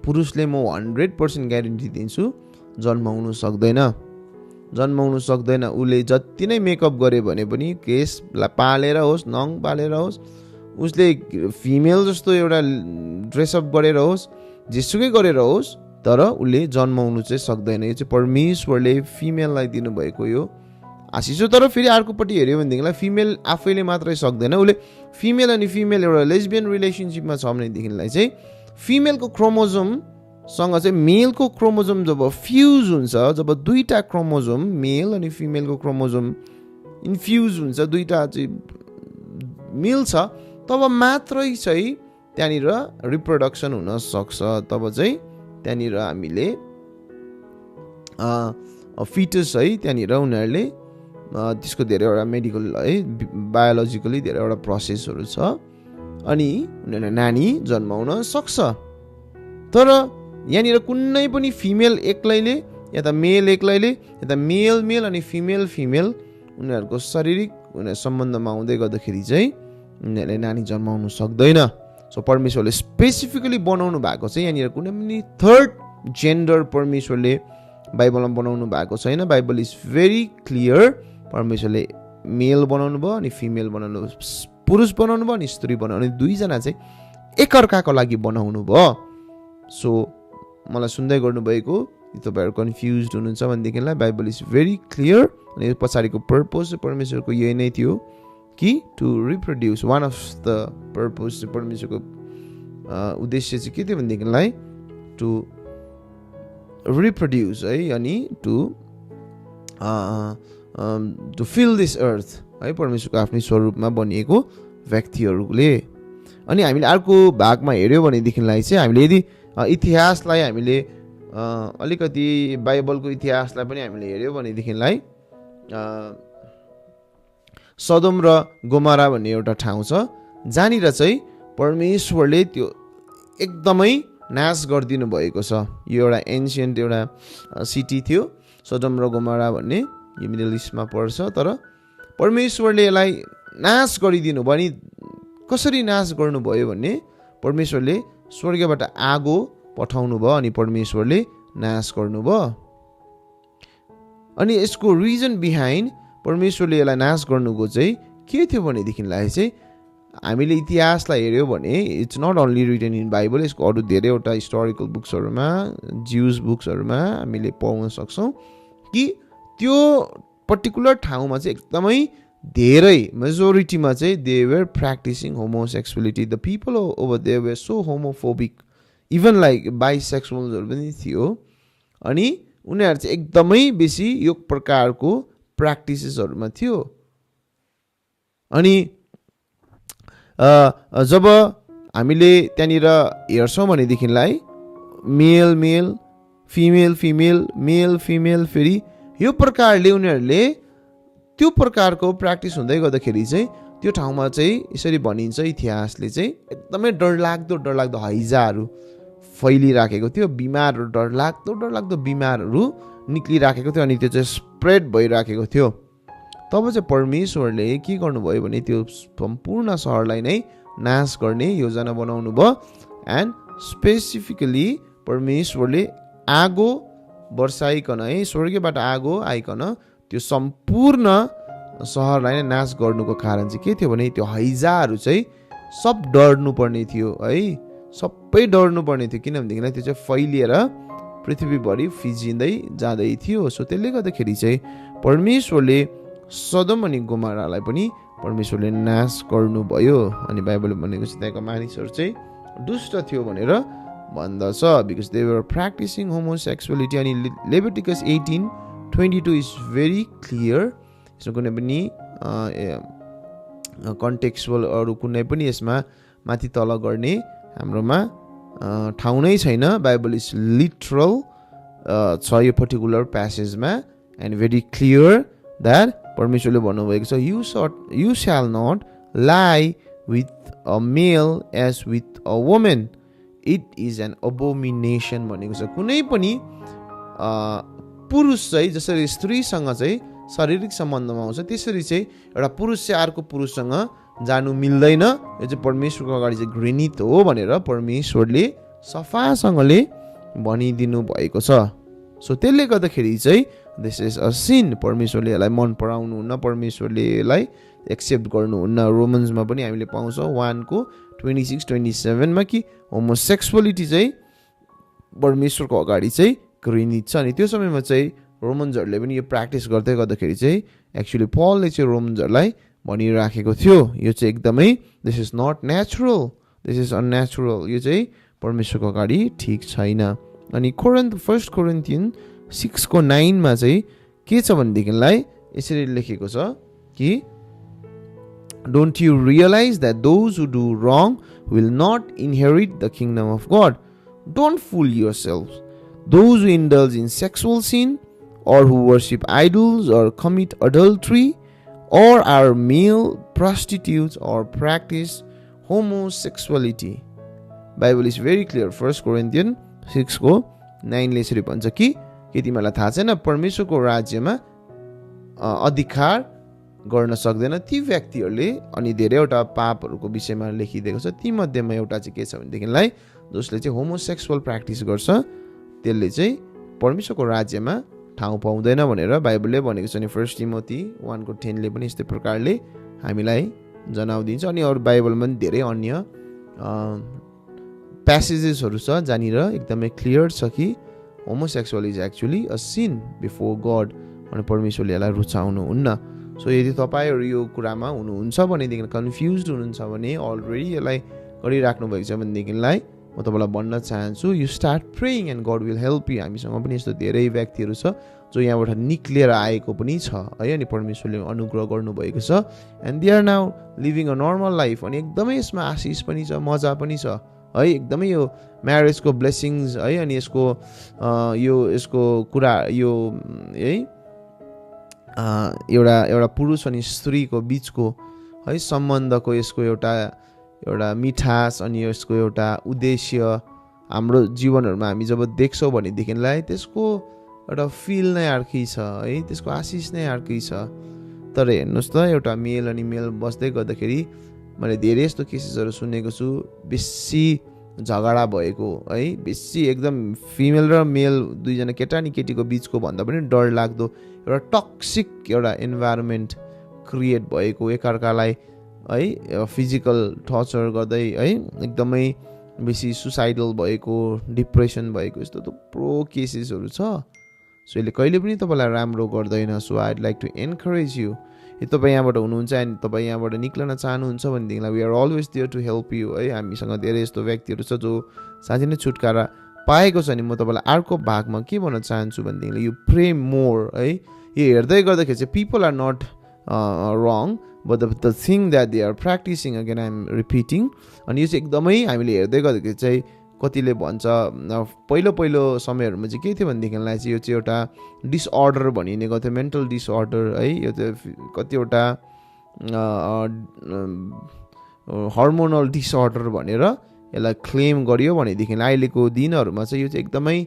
पुरुषले म 100% ग्यारेन्टी दिन्छु जन्माउनु सक्दैन उसले जति नै मेकअप गरे भने पनि केसलाई पालेर होस् नङ पालेर होस् उसले फिमेल जस्तो एउटा ड्रेसअप गरेर होस् जेसुकै गरेर होस् तर उसले जन्माउनु चाहिँ सक्दैन। यो चाहिँ परमेश्वरले फिमेललाई दिनुभएको यो आशिष हो। तर फेरि अर्कोपट्टि हेऱ्यो भनेदेखिलाई फिमेल आफैले मात्रै सक्दैन उसले फिमेल अनि फिमेल एउटा लेस्बियन रिलेसनसिपमा छ भनेदेखिलाई चाहिँ फिमेलको क्रोमोजोमसँग चाहिँ मेलको क्रोमोजोम जब फ्युज हुन्छ जब दुईटा क्रोमोजोम मेल अनि फिमेलको क्रोमोजोम इन्फ्युज हुन्छ दुईटा चाहिँ मिल्छ तब मात्रै चाहिँ त्यहाँनिर रिप्रोडक्सन हुन सक्छ तब चाहिँ त्यहाँनिर हामीले फिटस है त्यहाँनिर उनीहरूले त्यसको धेरैवटा मेडिकल है बायोलोजिकली धेरैवटा प्रोसेसहरू छ अनि उनीहरूले नानी जन्माउन सक्छ। तर यहाँनिर कुनै पनि फिमेल एक्लैले या त मेल एक्लैले या त मेल अनि फिमेल उनीहरूको शारीरिक उनीहरू सम्बन्धमा आउँदै गर्दाखेरि चाहिँ उनीहरूले नानी जन्माउनु सक्दैन। सो परमेश्वरले स्पेसिफिकली बनाउनु भएको चाहिँ यहाँनिर कुनै पनि थर्ड जेन्डर परमेश्वरले बाइबलमा बनाउनु भएको छैन। बाइबल इज भेरी क्लियर परमेश्वरले मेल बनाउनु भयो अनि फिमेल बनाउनु पुरुष बनाउनु भयो अनि स्त्री बनाउनु दुईजना चाहिँ एकअर्काको लागि बनाउनु भयो। सो मलाई सुन्दै गर्नुभएको तपाईँहरू कन्फ्युज हुनुहुन्छ भनेदेखिलाई बाइबल इज भेरी क्लियर अनि पछाडिको पर्पज परमेश्वरको यही नै थियो कि to reproduce one of the purpose परमेश्वरको उद्देश्य चाहिँ के थियो भनेदेखिलाई टु रिप्रोड्युस है अनि टु फिल दिस अर्थ है परमेश्वरको आफ्नै स्वरूपमा बनिएको व्यक्तिहरूले। अनि हामीले अर्को भागमा हेऱ्यौँ भनेदेखिलाई चाहिँ हामीले यदि इतिहासलाई हामीले अलिकति बाइबलको इतिहासलाई पनि हामीले हेऱ्यौँ भनेदेखिलाई सदोम र गोमरा भन्ने एउटा ठाउँ छ जहाँनिर चाहिँ परमेश्वरले त्यो एकदमै नाश गरिदिनु भएको छ। यो एउटा एन्सियन्ट एउटा सिटी थियो सदोम र गोमरा भन्ने यो मिडल इस्टमा पर्छ। तर परमेश्वरले यसलाई नाश गरिदिनु भयो। अनि कसरी नाश गर्नुभयो भने परमेश्वरले स्वर्गबाट आगो पठाउनु भयो अनि परमेश्वरले नाश गर्नुभयो। अनि यसको रिजन बिहाइन्ड परमेश्वरले यसलाई नाश गर्नुको चाहिँ के थियो भनेदेखिलाई चाहिँ हामीले इतिहासलाई हेऱ्यौँ भने it's not only written in Bible यसको अरू धेरैवटा हिस्टोरिकल बुक्सहरूमा ज्युज बुक्सहरूमा हामीले पाउन सक्छौँ कि त्यो पर्टिकुलर ठाउँमा चाहिँ एकदमै धेरै मेजोरिटीमा चाहिँ they were practicing homosexuality the people over they were so homophobic even like बाइसेक्सुअल्सहरू पनि थियो। अनि उनीहरू चाहिँ एकदमै बेसी यो प्रकारको प्र्याक्टिसेसहरूमा थियो। अनि जब हामीले त्यहाँनिर हेर्छौँ भनेदेखिलाई मेल फिमेल फेरि यो प्रकारले उनीहरूले त्यो प्रकारको प्र्याक्टिस हुँदै गर्दाखेरि चाहिँ त्यो ठाउँमा चाहिँ यसरी भनिन्छ इतिहासले चाहिँ एकदमै डरलाग्दो हैजाहरू फैलिराखेको थियो बिमारहरू डरलाग्दो बिमारहरू निक्लिराखेको थियो अनि त्यो चाहिँ स्प्रेड भइराखेको थियो। तब चाहिँ परमेश्वरले के गर्नुभयो भने त्यो सम्पूर्ण सहरलाई नै नाश गर्ने योजना बनाउनु भयो एन्ड स्पेसिफिकली परमेश्वरले आगो वर्षाइकन है स्वर्गबाट आगो आइकन त्यो सम्पूर्ण सहरलाई नै नाश गर्नुको कारण चाहिँ के थियो भने त्यो हैजाहरू चाहिँ सब डर्नु पर्ने थियो है सबै डर्नु पर्ने थियो किनभनेदेखिलाई त्यो चाहिँ फैलिएर पृथ्वीभरि फिजिँदै जाँदै थियो। सो त्यसले गर्दाखेरि चाहिँ परमेश्वरले सदम अनि गोमरालाई पनि परमेश्वरले नाश गर्नुभयो। अनि बाइबलले भनेको छ त्यहाँको मानिसहरू चाहिँ दुष्ट थियो भनेर भन्दछ, because they were practising homosexuality. अनि लेभिटिकस 18:22 इज भेरी क्लियर। यसमा कुनै पनि कन्टेक्सुअल अरू कुनै पनि यसमा माथि तल गर्ने हाम्रोमा ठाउँ नै छैन। बाइबल इज लिटरल छ यो पर्टिकुलर प्यासेजमा एन्ड भेरी क्लियर द्याट परमेश्वरले भन्नुभएको छ you shall not lie with a male as with a women, it is an abomination भनेको छ। कुनै पनि पुरुष चाहिँ जसरी स्त्रीसँग चाहिँ शारीरिक सम्बन्धमा आउँछ त्यसरी चाहिँ एउटा पुरुष चाहिँ अर्को पुरुषसँग जानु मिल्दैन, यो चाहिँ परमेश्वरको अगाडि चाहिँ घृणित हो भनेर परमेश्वरले सफासँगले भनिदिनु भएको छ। सो त्यसले गर्दाखेरि चाहिँ दिस इज अ सिन। परमेश्वरले यसलाई मन पराउनुहुन्न, परमेश्वरले यसलाई एक्सेप्ट गर्नुहुन्न। रोमन्समा पनि हामीले पाउँछौँ 1:26-27 कि होमोसेक्सुअलिटी चाहिँ परमेश्वरको अगाडि चाहिँ घृणित छ। अनि त्यो समयमा चाहिँ रोमन्सहरूले पनि यो प्र्याक्टिस गर्दै गर्दाखेरि चाहिँ एक्चुअली पलले चाहिँ रोमन्सहरूलाई भनिराखेको थियो यो चाहिँ एकदमै this is not natural, this is unnatural, यो चाहिँ परमेश्वरको अगाडि ठिक छैन। अनि 1 कोरिन्थियन 6:9 चाहिँ के छ भनेदेखिलाई यसरी लेखेको छ कि don't you realize that those who do wrong will not inherit the kingdom of God, don't fool yourself, those who indulge in sexual sin or who worship idols or commit adultery or are male prostitutes or practice homosexuality. Bible is very clear. 1 Corinthians 6:9 ले यसरी भन्छ कि के तिमीलाई थाहा छैन परमेश्वरको राज्यमा अधिकार गर्न सक्दैन ती व्यक्तिहरूले। अनि धेरैवटा पापहरूको विषयमा लेखिदिएको छ, ती मध्येमा एउटा चाहिँ के छ भनेदेखिलाई जसले चाहिँ होमोसेक्सुअल प्र्याक्टिस गर्छ त्यसले चाहिँ परमेश्वरको राज्यमा ठाउँ पाउँदैन भनेर बाइबलले भनेको छ। अनि 1 तिमोथी 1:10 पनि यस्तै प्रकारले हामीलाई जनाउदिन्छ। अनि अरू बाइबलमा पनि धेरै अन्य प्यासेजेसहरू छ जहाँनिर एकदमै क्लियर छ कि homosexual is actually a sin before God, अनि परमेश्वरले यसलाई रुचाउनुहुन्न। सो यदि तपाईँहरू यो कुरामा हुनुहुन्छ भनेदेखि कन्फ्युज हुनुहुन्छ भने अलरेडी यसलाई गरिराख्नु भएको छ भनेदेखिलाई म तपाईँलाई भन्न चाहन्छु you start praying and God will help you. हामीसँग पनि यस्तो धेरै व्यक्तिहरू छ जो यहाँबाट निक्लिएर आएको पनि छ है, अनि परमेश्वरले अनुग्रह गर्नुभएको छ and they are now living a normal life. अनि एकदमै यसमा आशिष पनि छ, मजा पनि छ है, एकदमै यो म्यारेजको ब्लेसिङ्स है, अनि यसको कुरा यो है एउटा पुरुष अनि स्त्रीको बिचको है सम्बन्धको यसको एउटा मिठास अनि यसको एउटा उद्देश्य हाम्रो जीवनहरूमा हामी जब देख्छौँ भनेदेखिलाई त्यसको एउटा फिल नै अर्कै छ है, त्यसको आशिष नै अर्कै छ। तर हेर्नुहोस् त एउटा मेल अनि मेल बस्दै गर्दाखेरि मैले धेरै यस्तो केसेसहरू सुनेको छु, बेसी झगडा भएको है, बेसी एकदम फिमेल र मेल दुईजना केटा अनि केटीको बिचको भन्दा पनि डर लाग्दो एउटा टक्सिक एउटा इन्भाइरोमेन्ट क्रिएट भएको, एकअर्कालाई है फिजिकल टर्चर गर्दै है एकदमै बेसी सुसाइडल भएको, डिप्रेसन भएको यस्तो थुप्रो केसेसहरू छ। सो यसले कहिले पनि तपाईँलाई राम्रो गर्दैन। So I'd like to encourage you, यदि तपाईँ यहाँबाट हुनुहुन्छ अनि तपाईँ यहाँबाट निक्लन चाहनुहुन्छ भनेदेखिलाई we are always there to help you है। हामीसँग धेरै यस्तो व्यक्तिहरू छ जो साँच्चै नै छुटकारा पाएको छ। अनि म तपाईँलाई अर्को भागमा के भन्न चाहन्छु भनेदेखिलाई यु प्रे मोर है। यो हेर्दै गर्दाखेरि चाहिँ people are not wrong but the thing that they are practising, again I am repeating. अनि यो चाहिँ एकदमै हामीले हेर्दै गर्दाखेरि चाहिँ कतिले भन्छ पहिलो समयहरूमा चाहिँ के थियो भनेदेखिलाई चाहिँ यो चाहिँ एउटा डिसअर्डर भनिने गर्थ्यो, मेन्टल डिसअर्डर है। यो चाहिँ कतिवटा हर्मोनल डिसअर्डर भनेर यसलाई क्लेम गरियो भनेदेखि अहिलेको दिनहरूमा चाहिँ यो चाहिँ एकदमै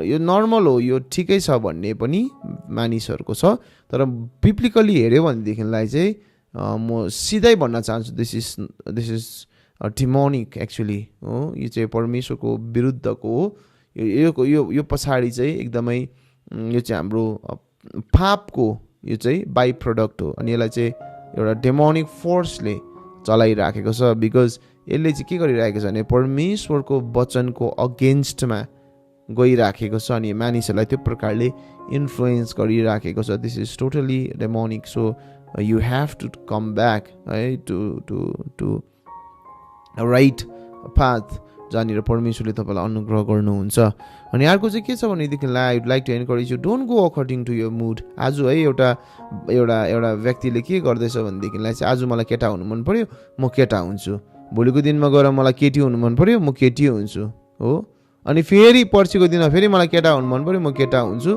यो नर्मल हो, यो ठिकै छ भन्ने पनि मानिसहरूको छ। तर बिब्लिकली हेऱ्यो भनेदेखिलाई चाहिँ म सिधै भन्न चाहन्छु दिस इज डिमोनिक एक्चुअली हो, यो चाहिँ परमेश्वरको विरुद्धको हो। यो पछाडि चाहिँ एकदमै यो चाहिँ हाम्रो पापको यो चाहिँ बाई प्रडक्ट हो। अनि यसलाई चाहिँ एउटा डेमोनिक फोर्सले चलाइराखेको छ, बिकज यसले चाहिँ के गरिरहेको छ भने परमेश्वरको वचनको अगेन्स्टमा गइराखेको छ अनि मानिसहरूलाई त्यो प्रकारले इन्फ्लुएन्स गरिराखेको छ. This is totally demonic. So you have to come back है टु राइट पाथ जहाँनिर परमेश्वरले तपाईँलाई अनुग्रह गर्नुहुन्छ. अनि अर्को चाहिँ के छ भनेदेखिलाई I would like to encourage you don't go according to your mood. आज है एउटा व्यक्तिले के गर्दैछ भनेदेखिलाई चाहिँ आज मलाई केटा हुनु मन पऱ्यो म केटा हुन्छु, भोलिको दिनमा गएर मलाई केटी हुनु मन पऱ्यो म केटी हुन्छु हो, अनि फेरि पर्सिको दिनमा फेरि मलाई केटा हुनु मन पऱ्यो म केटा हुन्छु.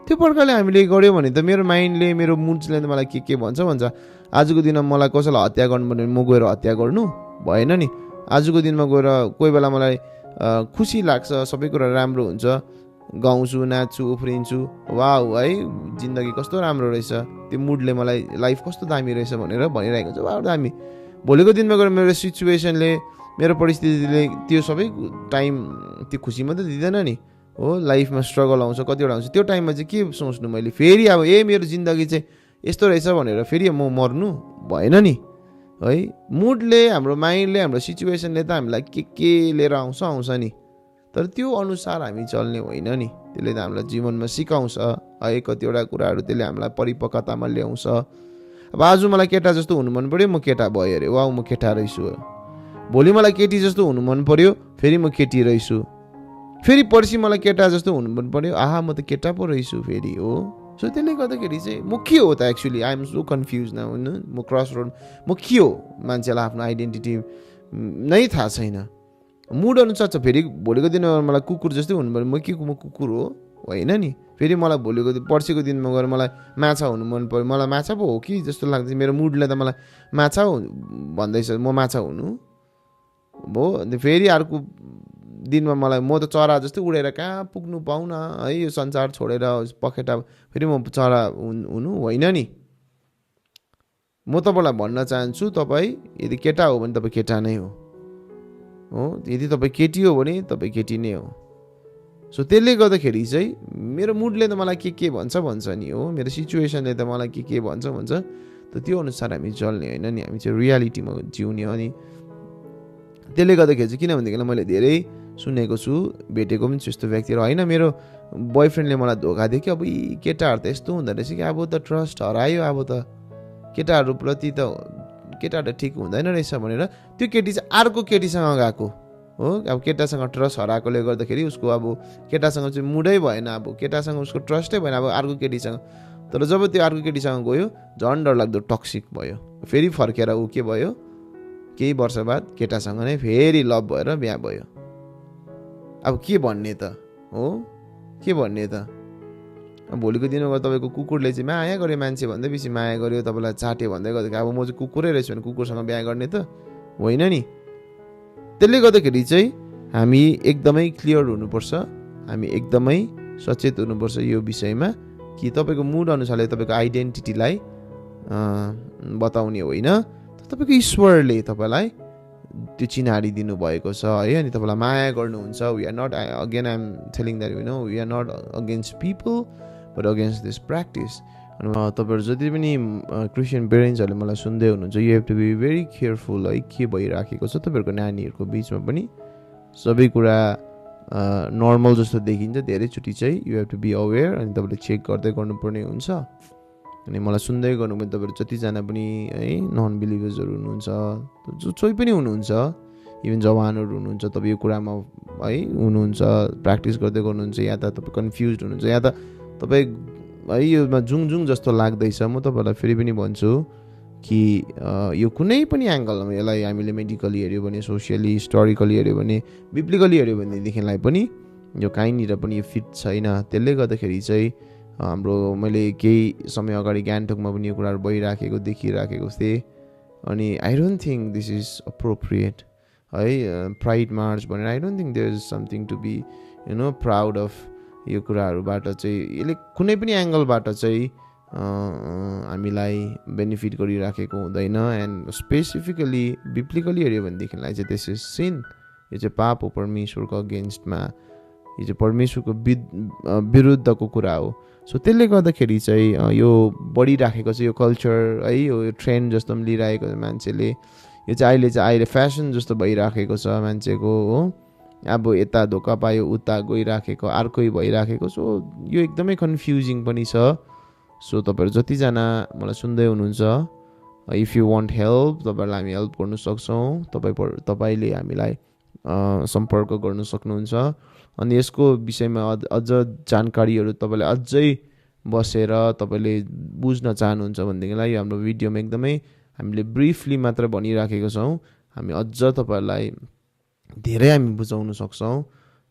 त्यो प्रकारले हामीले गऱ्यौँ भने त मेरो माइन्डले मेरो मुड्सले त मलाई के भन्छ आजको दिनमा मलाई कसैलाई हत्या गर्नु पर्ने म गएर हत्या गर्नु भएन नि. आजको दिनमा गएर कोही बेला मलाई खुसी लाग्छ, सबै कुरा राम्रो हुन्छ, गाउँछु नाच्छु उफ्रिन्छु, वाउ है जिन्दगी कस्तो राम्रो रहेछ, त्यो मुडले मलाई लाइफ कस्तो दामी रहेछ भनेर भनिरहेको छ, वाउ दामी. भोलिको दिनमा गएर मेरो सिचुएसनले मेरो परिस्थितिले त्यो सबै टाइम त्यो खुसी मात्रै दिँदैन नि हो, लाइफमा स्ट्रगल आउँछ कतिवटा आउँछ. त्यो टाइममा चाहिँ के सोच्नु मैले फेरि अब मेरो जिन्दगी चाहिँ यस्तो रहेछ भनेर फेरि म मर्नु भएन नि है. मुडले हाम्रो माइन्डले हाम्रो सिचुएसनले त हामीलाई के लिएर आउँछ नि, तर त्यो अनुसार हामी चल्ने होइन नि. त्यसले त हामीलाई जीवनमा सिकाउँछ है कतिवटा कुराहरू, त्यसले हामीलाई परिपक्वतामा ल्याउँछ. अब आज मलाई केटा जस्तो हुनु मन पऱ्यो म केटा भयो अरे, वाउ म केटा रहेछु. भोलि मलाई केटी जस्तो हुनु मन पऱ्यो फेरि म केटी रहेछु, फेरि पर्सि मलाई केटा जस्तो हुनु मन पऱ्यो आहा म त केटा पो रहेछु फेरि हो. सो त्यसले गर्दाखेरि चाहिँ म के हो त actually I am so confuse न होइन, म क्रस रोड म के हो, मान्छेलाई आफ्नो आइडेन्टिटी नै थाहा छैन. मुड अनुसार छ. फेरि भोलिको दिनमा मलाई कुकुर जस्तै हुनु पऱ्यो म कुकुर हो होइन नि, फेरि मलाई पर्सिको दिनमा गएर मलाई माछा हुनु मन पऱ्यो मलाई माछा पो हो कि जस्तो लाग्छ. मेरो मुडले त मलाई माछा भन्दैछ, म माछा हुनु हो. फेरि अर्को दिनमा मलाई म त चरा जस्तै उडेर कहाँ पुग्नु पाउन है, यो संसार छोडेर पखेटा फेरि म चरा हुनु होइन नि. म तपाईँलाई भन्न चाहन्छु तपाईँ यदि केटा हो भने तपाईँ केटा नै हो, यदि तपाईँ केटी हो भने तपाईँ केटी नै हो. सो त्यसले गर्दाखेरि चाहिँ मेरो मुडले त मलाई के भन्छ नि हो, मेरो सिचुएसनले त मलाई के भन्छ त त्यो अनुसार हामी चल्ने होइन नि, हामी चाहिँ रियालिटीमा जिउने. अनि त्यसले गर्दाखेरि चाहिँ किनभनेदेखि मैले धेरै सुनेको छु, भेटेको पनि छु यस्तो व्यक्तिहरू होइन. मेरो बोयफ्रेन्डले मलाई धोका दियो कि अब यी केटाहरू त यस्तो हुँदो रहेछ कि अब त ट्रस्ट हरायो, अब त केटाहरूप्रति त केटाहरू ठिक हुँदैन रहेछ भनेर त्यो केटी चाहिँ अर्को केटीसँग गएको हो. अब केटासँग ट्रस्ट हराएकोले गर्दाखेरि उसको अब केटासँग चाहिँ मुडै भएन, अब केटासँग उसको ट्रस्टै भएन, अब अर्को केटीसँग. तर जब त्यो अर्को केटीसँग गयो झन् डरलाग्दो टक्सिक भयो. फेरि फर्केर ऊ के भयो, केही वर्ष बाद केटासँग नै फेरि लभ भएर बिहा भयो. अब के भन्ने त हो, के भन्ने त. भोलिको दिनमा गएर तपाईँको कुकुरले चाहिँ माया गर्यो, मान्छे भन्दै बेसी माया गर्यो, तपाईँलाई चाट्यो भन्दै गर्दाखेरि अब म चाहिँ कुकुरै रहेछु भने कुकुरसँग बिहा गर्ने त होइन नि. त्यसले गर्दाखेरि चाहिँ हामी एकदमै क्लियर हुनुपर्छ, हामी एकदमै सचेत हुनुपर्छ यो विषयमा कि तपाईँको मुड अनुसारले तपाईँको आइडेन्टिटीलाई बताउने होइन, तपाईँको ईश्वरले तपाईँलाई त्यो चिनारी दिनुभएको छ है. अनि तपाईँलाई माया गर्नुहुन्छ. We are not again I am telling that you know we are not against people but against this practice. अनि तपाईँहरू जति पनि क्रिस्चियन पेरेन्ट्सहरूले मलाई सुन्दै हुनुहुन्छ, you have to be very careful है के भइराखेको छ तपाईँहरूको नानीहरूको बिचमा पनि. सबै कुरा नर्मल जस्तो देखिन्छ धेरैचोटि चाहिँ you have to be aware, अनि तपाईँले चेक गर्दै गर्नुपर्ने हुन्छ. अनि मलाई सुन्दै गर्नुभयो तपाईँहरू जतिजना पनि है नन बिलिभर्सहरू हुनुहुन्छ, जो कोही पनि हुनुहुन्छ, इभन जवानहरू हुनुहुन्छ, तपाईँ यो कुरामा है हुनुहुन्छ, प्र्याक्टिस गर्दै गर्नुहुन्छ, या त तपाईँ कन्फ्युज हुनुहुन्छ, या त तपाईँ है योमा जुङ जस्तो लाग्दैछ. म तपाईँहरूलाई फेरि पनि भन्छु कि यो कुनै पनि एङ्गलमा यसलाई हामीले मेडिकली हेऱ्यो भने, सोसियली हिस्टोरिकली हेऱ्यो भने, बिब्लिकली हेऱ्यो भनेदेखिलाई पनि यो कहीँनिर पनि यो फिट छैन. त्यसले गर्दाखेरि चाहिँ हाम्रो मैले केही समय अगाडि गान्तोकमा पनि यो कुराहरू भइराखेको देखिराखेको थिएँ. अनि I don't think this is appropriate है, प्राइड मार्च भनेर I don't think there is something to be you know proud of. यो कुराहरूबाट चाहिँ यसले कुनै पनि एङ्गलबाट चाहिँ हामीलाई बेनिफिट गरिराखेको हुँदैन. एन्ड स्पेसिफिकली बिब्लिकली हेऱ्यो भनेदेखिलाई चाहिँ दिस इज सिन. यो चाहिँ पाप हो परमेश्वरको अगेन्स्टमा, यो चाहिँ परमेश्वरको विरुद्धको कुरा हो. सो त्यसले गर्दाखेरि चाहिँ यो बढिराखेको छ यो कल्चर है, यो ट्रेन्ड जस्तो पनि लिइरहेको छ मान्छेले. यो चाहिँ अहिले फेसन जस्तो भइराखेको छ मान्छेको हो. अब यता धोका पायो उता गइराखेको अर्कै भइराखेको सो यो एकदमै कन्फ्युजिङ पनि छ सो तपाईँहरू जतिजना मलाई सुन्दै हुनुहुन्छ इफ यु वान्ट हेल्प तपाईँहरूलाई हामी हेल्प गर्न सक्छौँ तपाईँले हामीलाई सम्पर्क गर्न सक्नुहुन्छ अनि यसको विषयमा अझ जानकारीहरू तपाईँले अझै बसेर तपाईँले बुझ्न चाहनुहुन्छ भनेदेखिलाई हाम्रो भिडियोमा एकदमै हामीले ब्रिफली मात्र भनिराखेको छौँ हामी अझ तपाईँहरूलाई धेरै हामी बुझाउन सक्छौँ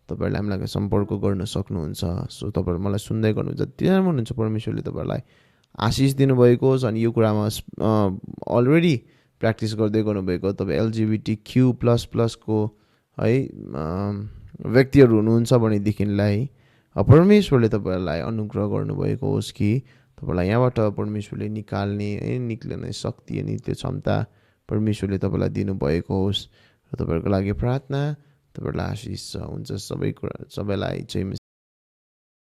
तपाईँहरूले हामीलाई सम्पर्क गर्न सक्नुहुन्छ सो तपाईँहरू मलाई सुन्दै गर्नु जतिजना हुनुहुन्छ परमेश्वरले तपाईँहरूलाई आशिष दिनुभएको होस् अनि यो कुरामा अलरेडी प्र्याक्टिस गर्दै गर्नुभएको तपाईँ LGBTQ++ को है व्यक्तिहरू हुनुहुन्छ भनेदेखिलाई परमेश्वरले तपाईँहरूलाई अनुग्रह गर्नुभएको होस् कि तपाईँलाई यहाँबाट परमेश्वरले निक्लिने शक्ति अनि त्यो क्षमता परमेश्वरले तपाईँलाई दिनुभएको होस् र तपाईँहरूको लागि प्रार्थना तपाईँहरूलाई आशिष छ हुन्छ सबैलाई जय